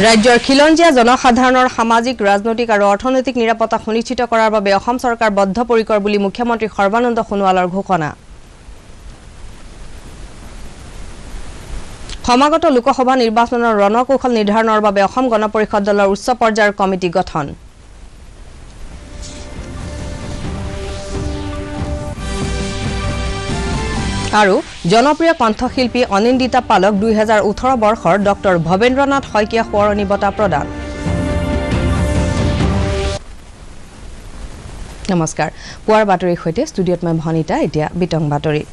ৰাজ্যৰ খিলঞ্জীয়া জনসাধাৰণৰ সামাজিক, ৰাজনৈতিক আৰু অৰ্থনৈতিক নিৰাপত্তা সুনিশ্চিত কৰাৰ বাবে অসম চৰকাৰ বদ্ধপৰিকৰ বুলি মুখ্যমন্ত্ৰী সৰ্বানন্দ সোণোৱালৰ ঘোষণা। সমাগত লোকসভা নিৰ্বাচনৰ ৰণকৌশল নিৰ্ধাৰণৰ বাবে অসম গণ পৰিষদ দলৰ উচ্চ পৰ্যায়ৰ কমিটি গঠন। আৰু জনপ্ৰিয় কণ্ঠশিল্পী অনিন্দিতা পালক 2018 বৰ্ষৰ ডক্টৰ ভৱেন্দ্ৰনাথ শইকীয়া সোঁৱৰণী বঁটা প্ৰদান। নমস্কাৰ, পুৱাৰ বাতৰিৰ সৈতে ষ্টুডিঅ'ত মই ভনিতা। এতিয়া বিতং বাতৰি।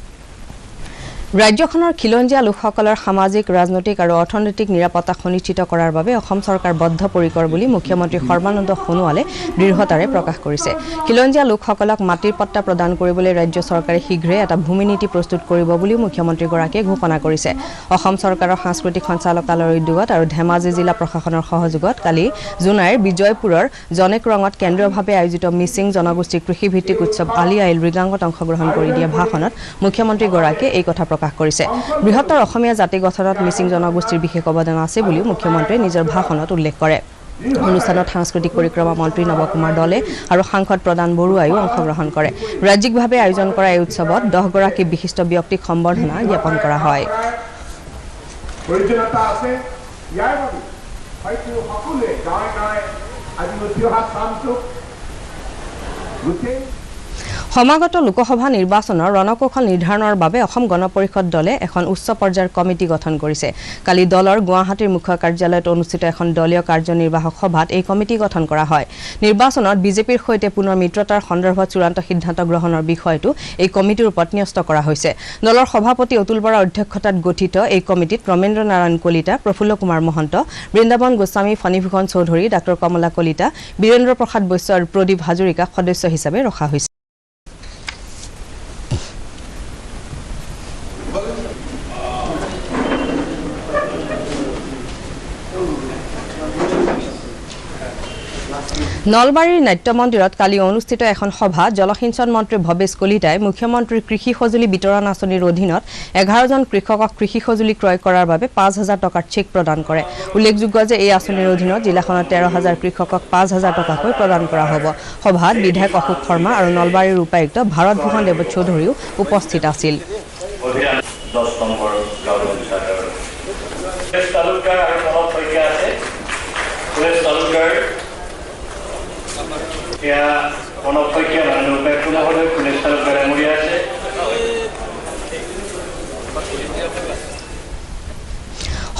ৰাজ্যখনৰ খিলঞ্জীয়া লোকসকলৰ সামাজিক, ৰাজনৈতিক আৰু অৰ্থনৈতিক নিৰাপত্তা সুনিশ্চিত কৰাৰ বাবে অসম চৰকাৰ বদ্ধপৰিকৰ বুলি মুখ্যমন্ত্ৰী সৰ্বানন্দ সোণোৱালে দৃঢ়তাৰে প্ৰকাশ কৰিছে। খিলঞ্জীয়া লোকসকলক মাটিৰ পট্টা প্ৰদান কৰিবলৈ ৰাজ্য চৰকাৰে শীঘ্ৰে এটা ভূমি নীতি প্ৰস্তুত কৰিব বুলিও মুখ্যমন্ত্ৰীগৰাকীয়ে ঘোষণা কৰিছে। অসম চৰকাৰৰ সাংস্কৃতিক সঞ্চালকালয়ৰ উদ্যোগত আৰু ধেমাজি জিলা প্ৰশাসনৰ সহযোগত কালি জোনাইৰ বিজয়পুৰৰ জনেকৰঙত কেন্দ্ৰীয়ভাৱে আয়োজিত মিচিং জনগোষ্ঠীৰ কৃষিভিত্তিক উৎসৱ আলি আই লৃগাঙত অংশগ্ৰহণ কৰি দিয়া ভাষণত মুখ্যমন্ত্ৰীগৰাকীয়ে এই কথা প্ৰকাশ কৰিছে। বৃহত্তৰ অসমীয়া জাতি গঠনত মিচিং জনগোষ্ঠীৰ বিশেষ অৱদান আছে বুলিও মুখ্যমন্ত্ৰীয়ে নিজৰ ভাষণত উল্লেখ কৰে। অনুষ্ঠানত সাংস্কৃতিক পৰিক্ৰমা মন্ত্ৰী নৱকুমাৰ দলে আৰু সাংসদ প্ৰদান বৰুৱাইও অংশগ্ৰহণ কৰে। ৰাজ্যিকভাৱে আয়োজন কৰা এই উৎসৱত 10গৰাকী বিশিষ্ট ব্যক্তিক সম্বৰ্ধনা জ্ঞাপন কৰা হয়। সমাগত লোকসভা নিৰ্বাচনৰ ৰণকৌশল নিৰ্ধাৰণৰ বাবে অসম গণ পৰিষদ দলে এখন উচ্চ পৰ্যায়ৰ কমিটি গঠন কৰিছে। কালি দলৰ গুৱাহাটীৰ মুখ্য কাৰ্যালয়ত অনুষ্ঠিত এখন দলীয় কাৰ্যনিৰ্বাহক সভাত এই কমিটি গঠন কৰা হয়। নিৰ্বাচনত বিজেপিৰ সৈতে পুনৰ মিত্ৰতাৰ সন্দৰ্ভত চূড়ান্ত সিদ্ধান্ত গ্ৰহণৰ বিষয়টো এই কমিটিৰ ওপৰত ন্যস্ত কৰা হৈছে। দলৰ সভাপতি অতুল বৰাৰ অধ্যক্ষতাত গঠিত এই কমিটিত ৰমেন্দ্ৰ নাৰায়ণ কলিতা, প্ৰফুল্ল কুমাৰ মহন্ত, বৃন্দাবন গোস্বামী, ফণীভূষণ চৌধুৰী, ডাঃ কমলা কলিতা, বীৰেন্দ্ৰ প্ৰসাদ বৈশ্য আৰু প্ৰদীপ হাজৰিকাক সদস্য হিচাপে ৰখা হৈছে। নলবাৰীৰ নাট্য মন্দিৰত কালি অনুষ্ঠিত এখন সভাত জলসিঞ্চন মন্ত্ৰী ভৱেশ কলিতাই মুখ্যমন্ত্ৰীৰ কৃষি সঁজুলি বিতৰণ আঁচনিৰ অধীনত 11জন কৃষকক কৃষি সঁজুলি ক্ৰয় কৰাৰ বাবে 5000 টকাৰ চেক প্ৰদান কৰে। উল্লেখযোগ্য যে এই আঁচনিৰ অধীনত জিলাখনত 13000 কৃষকক 5000 টকাকৈ প্ৰদান কৰা হ'ব। সভাত বিধায়ক অশোক শৰ্মা আৰু নলবাৰীৰ উপায়ুক্ত ভাৰত ভূষণ দেৱ চৌধুৰীও উপস্থিত আছিল।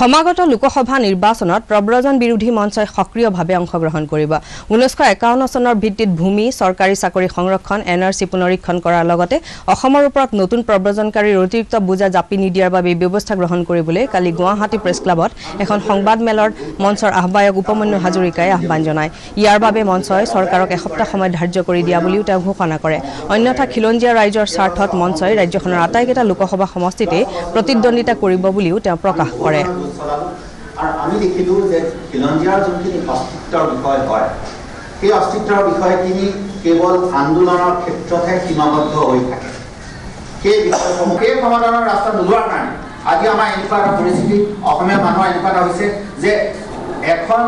সমাগত লোকসভা নিৰ্বাচনত প্ৰব্ৰজন বিৰোধী মঞ্চই সক্ৰিয়ভাৱে অংশগ্ৰহণ কৰিব। 1951 চনৰ ভিত্তিত ভূমি, চৰকাৰী চাকৰি সংৰক্ষণ, এন আৰ চি পুনৰীক্ষণ কৰাৰ লগতে অসমৰ ওপৰত নতুন প্ৰব্ৰজনকাৰীৰ অতিৰিক্ত বোজা জাপি নিদিয়াৰ বাবে ব্যৱস্থা গ্ৰহণ কৰিবলৈ কালি গুৱাহাটী প্ৰেছ ক্লাবত এখন সংবাদমেলৰ মঞ্চৰ আহ্বায়ক উপমন্যু হাজৰিকাই আহ্বান জনায়। ইয়াৰ বাবে মঞ্চই চৰকাৰক এসপ্তাহ সময় ধাৰ্য কৰি দিয়া বুলিও তেওঁ ঘোষণা কৰে। অন্যথা খিলঞ্জীয়া ৰাইজৰ স্বাৰ্থত মঞ্চই ৰাজ্যখনৰ আটাইকেইটা লোকসভা সমষ্টিতেই প্ৰতিদ্বন্দ্বিতা কৰিব বুলিও তেওঁ প্ৰকাশ কৰে। আৰু আমি দেখিলোঁ যে খিলঞ্জীয়াৰ যোনখিনি অস্তিত্বৰ বিষয় হয়, সেই অস্তিত্বৰ বিষয়খিনি কেৱল আন্দোলনৰ ক্ষেত্ৰতহে সীমাবদ্ধ হৈ থাকে। সেই বিষয়সমূহ সেই সমাধানৰ ৰাস্তা নোলোৱাৰ কাৰণে আজি আমাৰ এনেকুৱা এটা পৰিস্থিতি, অসমীয়া মানুহৰ এনেকুৱা এটা হৈছে যে এখন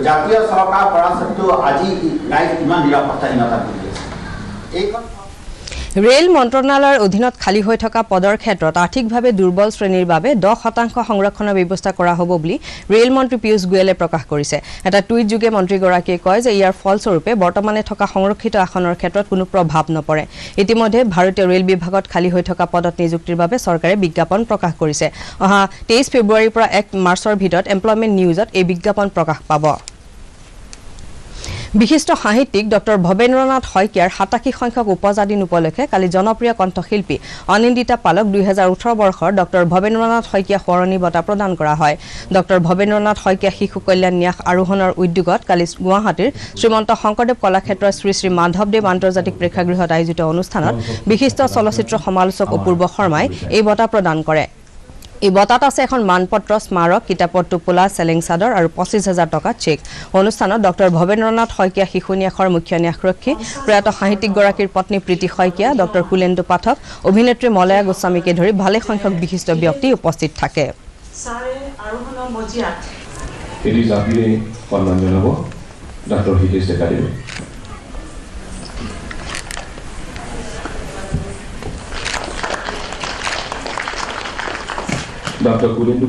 জাতীয় চৰকাৰ কৰা সত্ত্বেও আজি ৰাইজ ইমান নিৰাপত্তাহীনতা ভুগি আছে। এইখন ৰেল মন্ত্ৰণালয়ৰ অধীনত খালী হৈ থকা পদৰ ক্ষেত্ৰত আৰ্থিকভাৱে দুৰ্বল শ্ৰেণীৰ বাবে 10% সংৰক্ষণৰ ব্যৱস্থা কৰা হ'ব বুলি ৰেল মন্ত্ৰী পীয়ুষ গোৱেলে প্ৰকাশ কৰিছে। এটা টুইটযোগে মন্ত্ৰীগৰাকীয়ে কয় যে ইয়াৰ ফলস্বৰূপে বৰ্তমানে থকা সংৰক্ষিত আসনৰ ক্ষেত্ৰত কোনো প্ৰভাৱ নপৰে। ইতিমধ্যে ভাৰতীয় ৰেল বিভাগত খালী হৈ থকা পদত নিযুক্তিৰ বাবে চৰকাৰে বিজ্ঞাপন প্ৰকাশ কৰিছে। অহা 23 ফেব্ৰুৱাৰীৰ পৰা 1 মাৰ্চৰ ভিতৰত এমপ্লয়মেণ্ট নিউজত এই বিজ্ঞাপন প্ৰকাশ পাব। বিশিষ্ট সাহিত্যিক ডক্টৰ ভৱেন্দ্ৰনাথ শইকীয়াৰ 87 সংখ্যক উপজা দিন উপলক্ষে কালি জনপ্ৰিয় কণ্ঠশিল্পী অনিন্দিতা পালক 2018 বৰ্ষৰ ডক্টৰ ভৱেন্দ্ৰনাথ শইকীয়া সোঁৱৰণী বঁটা প্ৰদান কৰা হয়। ডক্টৰ ভৱেন্দ্ৰনাথ শইকীয়া শিশু কল্যাণ ন্যাস আৰোহণৰ উদ্যোগত কালি গুৱাহাটীৰ শ্ৰীমন্ত শংকৰদেৱ কলাক্ষেত্ৰৰ শ্ৰী শ্ৰী মাধৱদেৱ আন্তৰ্জাতিক প্ৰেক্ষাগৃহত আয়োজিত অনুষ্ঠানত বিশিষ্ট চলচ্চিত্ৰ সমালোচক অপূৰ্ব শৰ্মাই এই বঁটা প্ৰদান কৰে। এই বঁটাত আছে এখন মানপত্ৰ, স্মাৰক, কিতাপৰ টোপোলা, চেলেং চাদৰ আৰু 25,000 টকা চেক। অনুষ্ঠানত ডক্টৰ ভৱেন্দ্ৰনাথ শইকীয়া শিশু ন্যাসৰ মুখ্য ন্যাসৰক্ষী প্ৰয়াত সাহিত্যিকগৰাকীৰ পত্নী প্ৰীতি শইকীয়া, ডক্টৰ কুলেন্দু পাঠক, অভিনেত্ৰী মলয়া গোস্বামীকে ধৰি ভালেসংখ্যক বিশিষ্ট ব্যক্তি উপস্থিত থাকে। এটি জাপিৰে সন্মান জনাব ডাক্তৰ হিতেশ ডেকাদেৱে। ডাক্তৰ কুলেন্দু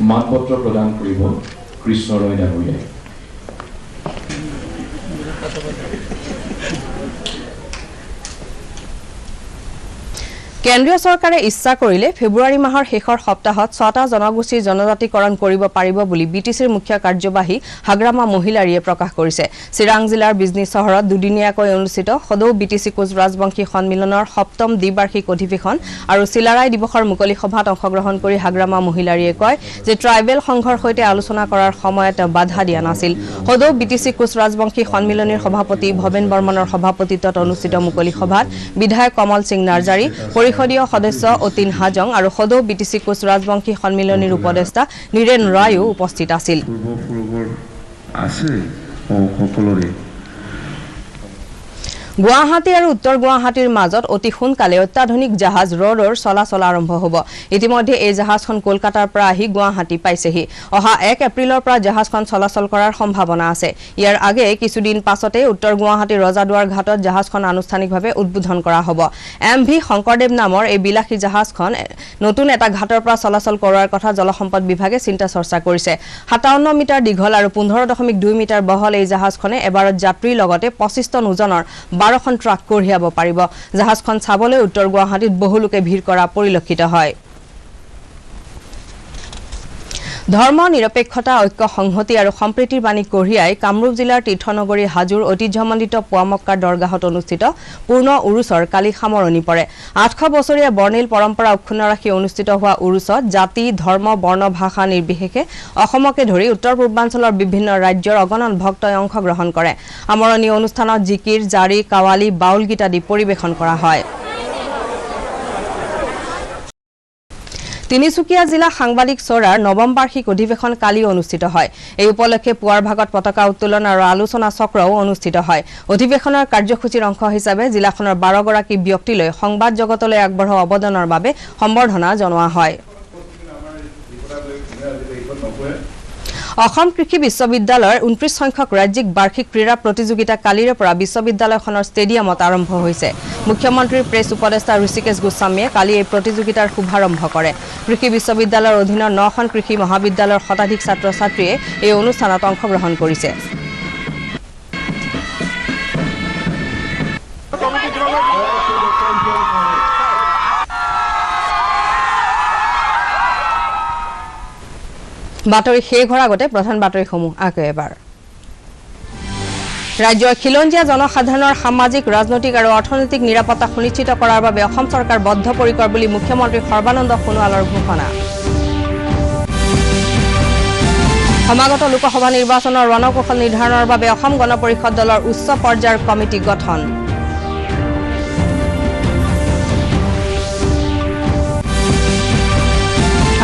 মানপত্ৰ প্ৰদান কৰিব কৃষ্ণ ৰয় ডাঙৰীয়াই। কেন্দ্ৰীয় চৰকাৰে ইচ্ছা কৰিলে ফেব্ৰুৱাৰী মাহৰ শেষৰ সপ্তাহত 6টা জনগোষ্ঠীৰ জনজাতিকৰণ কৰিব পাৰিব বুলি বিটিচিৰ মুখ্য কাৰ্যবাহী হাগ্ৰামা মহিলাৰীয়ে প্ৰকাশ কৰিছে। চিৰাং জিলাৰ বিজনী চহৰত দুদিনীয়াকৈ অনুষ্ঠিত সদৌ বিটিচি কোচ ৰাজবংশী সন্মিলনৰ সপ্তম দ্বিবাৰ্ষিক অধিৱেশন আৰু চিলাৰায় দিৱসৰ মুকলি সভাত অংশগ্ৰহণ কৰি হাগ্ৰামা মহিলাৰীয়ে কয় যে ট্ৰাইবেল সংঘৰ সৈতে আলোচনা কৰাৰ সময়ত বাধা দিয়া নাছিল। সদৌ বিটিচি কোচ ৰাজবংশী সন্মিলনীৰ সভাপতি ভৱেন বৰ্মনৰ সভাপতিত্বত অনুষ্ঠিত মুকলি সভাত বিধায়ক কমল সিং নাৰ্জাৰী, পৰিষদীয় সদস্য অতীন হাজং আৰু সদৌ বিটিচি কোচ ৰাজবংশী সন্মিলনীৰ উপদেষ্টা নীৰেন ৰায়ো উপস্থিত আছিল। গুৱাহাটী আৰু উত্তৰ গুৱাহাটীৰ মাজত অতি সোনকালে অত্যাধুনিক জাহাজ ৰোডৰ চলাচল আৰম্ভ হ'ব। ইতিমধ্যে এই জাহাজখন কলকাতাৰ পৰা আহি গুৱাহাটী পাইছেহি। অহা 1 এপ্ৰিলৰ পৰা জাহাজখন চলাচল কৰাৰ সম্ভাৱনা আছে। ইয়াৰ আগেয়ে কিছুদিন পাছতে উত্তৰ গুৱাহাটীৰ ৰজাদুৱাৰ ঘাটত জাহাজখন আনুষ্ঠানিকভাৱে উদ্বোধন কৰা হ'ব। এম ভি শংকৰদেৱ নামৰ এই বিলাসী জাহাজখন নতুন এটা ঘাটৰ পৰা চলাচল কৰোৱাৰ কথা জলসম্পদ বিভাগে চিন্তা চৰ্চা কৰিছে। 57 মিটাৰ দীঘল আৰু 15.2 মিটাৰ বহল এই জাহাজখনে এবাৰত যাত্ৰীৰ লগতে 25 টন ওজনৰ 12খন ট্ৰাক কঢ়িয়াব পাৰিব। জাহাজখন চাবলৈ উত্তৰ গুৱাহাটীত বহু লোকে ভিৰ কৰা পৰিলক্ষিত হয়। ধৰ্ম নিৰপেক্ষতা, ঐক্য, সংহতি আৰু সম্প্ৰীতিৰ বাণী কঢ়িয়াই কামৰূপ জিলাৰ তীৰ্থনগৰী হাজোৰ ঐতিহ্যমণ্ডিত পোৱামক্কাৰ দৰগাহত অনুষ্ঠিত পূৰ্ণ উৰুচৰ কালি সামৰণি পৰে। 800 বছৰীয়া বৰ্ণিল পৰম্পৰা অক্ষুণ্ণ ৰাখি অনুষ্ঠিত হোৱা উৰুচত জাতি, ধৰ্ম, বৰ্ণ, ভাষা নিৰ্বিশেষে অসমকে ধৰি উত্তৰ পূৰ্বাঞ্চলৰ বিভিন্ন ৰাজ্যৰ অগণন ভক্তই অংশগ্ৰহণ কৰে। সামৰণি অনুষ্ঠানত জিকিৰ, জাৰি, কাৱালী, বাউল গীত আদি পৰিৱেশন কৰা হয়। তিনিচুকীয়া জিলা সাংবাদিক চ'ৰাৰ নৱম বাৰ্ষিক অধিৱেশন কালি অনুষ্ঠিত হয়। এই উপলক্ষে পুৱাৰ ভাগত পতাকা উত্তোলন আৰু আলোচনা চক্ৰও অনুষ্ঠিত হয়। অধিৱেশনৰ কাৰ্যসূচীৰ অংশ হিচাপে জিলাখনৰ 12গৰাকী ব্যক্তিলৈ সংবাদ জগতলৈ আগবঢ়োৱা অৱদানৰ বাবে সম্বৰ্ধনা জনোৱা হয়। অসম কৃষি বিশ্ববিদ্যালয়ৰ 29 সংখ্যক ৰাজ্যিক বাৰ্ষিক ক্ৰীড়া প্ৰতিযোগিতা কালিৰে পৰা বিশ্ববিদ্যালয়খনৰ ষ্টেডিয়ামত আৰম্ভ হৈছে। মুখ্যমন্ত্ৰীৰ প্ৰেছ উপদেষ্টা ঋষিকেশ গোস্বামীয়ে কালি এই প্ৰতিযোগিতাৰ শুভাৰম্ভ কৰে। কৃষি বিশ্ববিদ্যালয়ৰ অধীনৰ 9খন কৃষি মহাবিদ্যালয়ৰ শতাধিক ছাত্ৰ ছাত্ৰীয়ে এই অনুষ্ঠানত অংশগ্ৰহণ কৰিছে। বাতৰি শেষ হোৱাৰ আগতে প্ৰধান বাতৰিসমূহ আকৌ এবাৰ। ৰাজ্যৰ খিলঞ্জীয়া জনসাধাৰণৰ সামাজিক, ৰাজনৈতিক আৰু অৰ্থনৈতিক নিৰাপত্তা সুনিশ্চিত কৰাৰ বাবে অসম চৰকাৰ বদ্ধপৰিকৰ বুলি মুখ্যমন্ত্ৰী সৰ্বানন্দ সোণোৱালৰ ঘোষণা। সমাগত লোকসভা নিৰ্বাচনৰ ৰণকৌশল নিৰ্ধাৰণৰ বাবে অসম গণ পৰিষদ দলৰ উচ্চ পৰ্যায়ৰ কমিটি গঠন।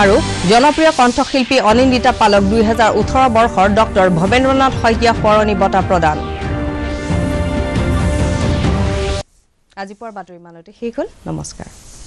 আৰু জনপ্ৰিয় কণ্ঠশিল্পী অনিন্দিতা পালক 2018 বৰ্ষৰ ডক্টৰ ভৱেন্দ্ৰনাথ শইকীয়া সোঁৱৰণী বঁটা প্ৰদান। আজি পুৱাৰ বাতৰি ইমানতে শেষ হ'ল। নমস্কাৰ।